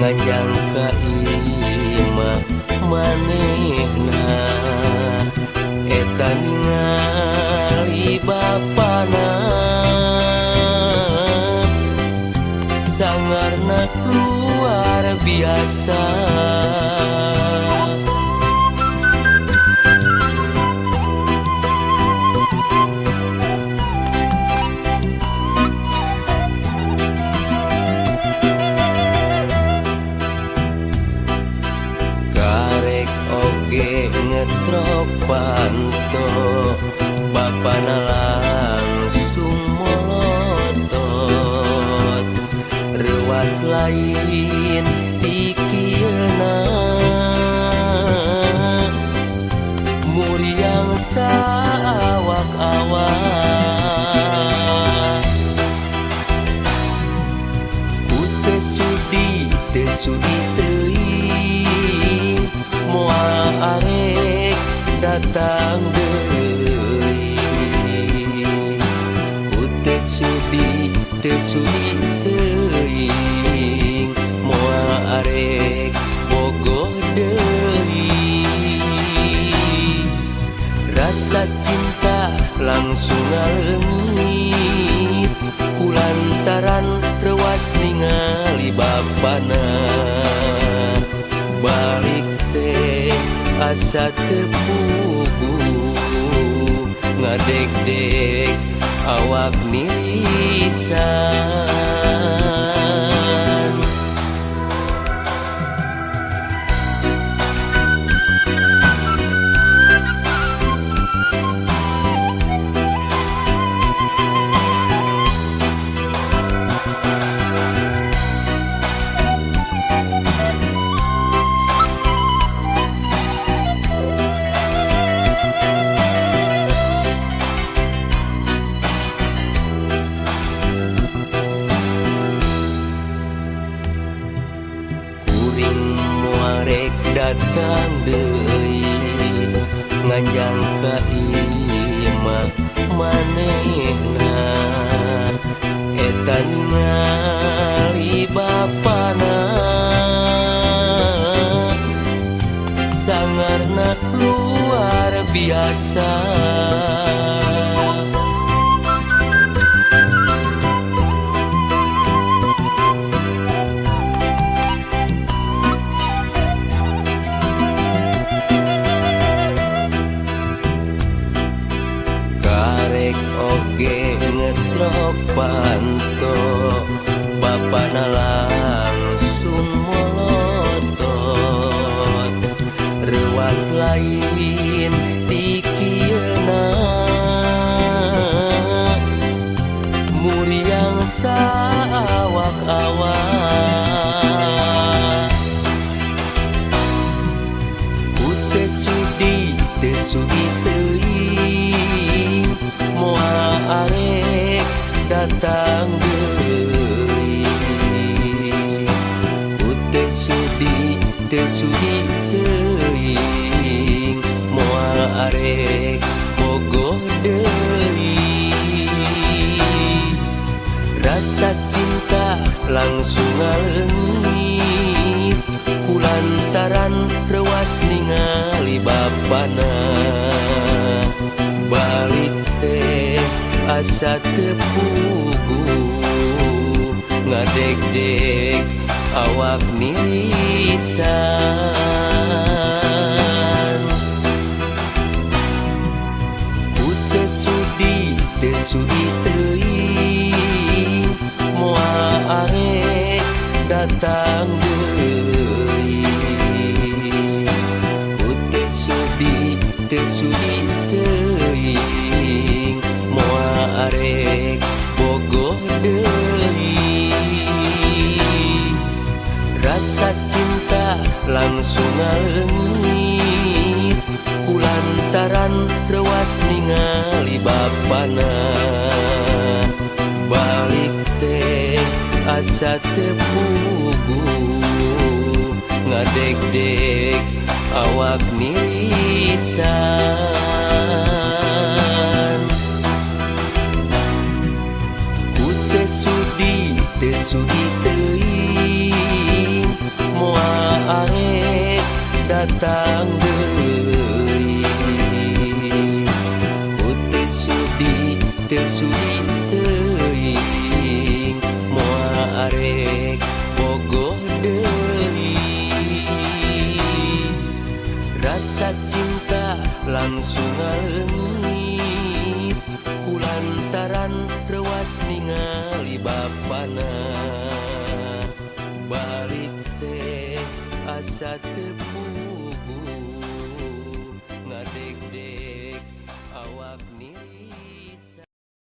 Nganjang ka imah manehna eta ningali bapana sangarna luar biasa. Karek oge ngetrok panto bapana langsung molotot reuas lain dikieuna muriang saawak-awak ku teu sudi teuing moal arek datang deui ku teu sudi teuing moal arek bogoh deui rasa cinta langsung ngaleungit kulantaran reuas ningali bapana balik teh asa teu puguh ngadegdeg awak mirisan. Kuring moal rek datang deui nganjang ka imah manehna eta ningali bapana sangarna luar biasa. Karek oge ngetrok panto bapana langsung molotot reuas lain dikieuna muriang saawak-awak ku teu sudi teuing moal arek datang deui ku teu sudi teuing moal arek bogoh deui rasa cinta langsung ngaleungit kulantaran reuas ningali bapana balik teh asa teu puguh ngadegdeg awak mirisan. Ku teu sudi teuing moal arek datang deui ku teu sudi teuing moal arek bogoh deui rasa cinta langsung ngaleungit kulantaran reuas ningali bapana balik teh asa teu puguh ngadegdeg awak mirisan. Ku teu sudi teuing moal arek datang deui. Ku teu sudi teuing moal arek bogoh deui. Rasa cinta langsung ngaleungit kulantaran reuas ningali bapana. Balik teh asa teu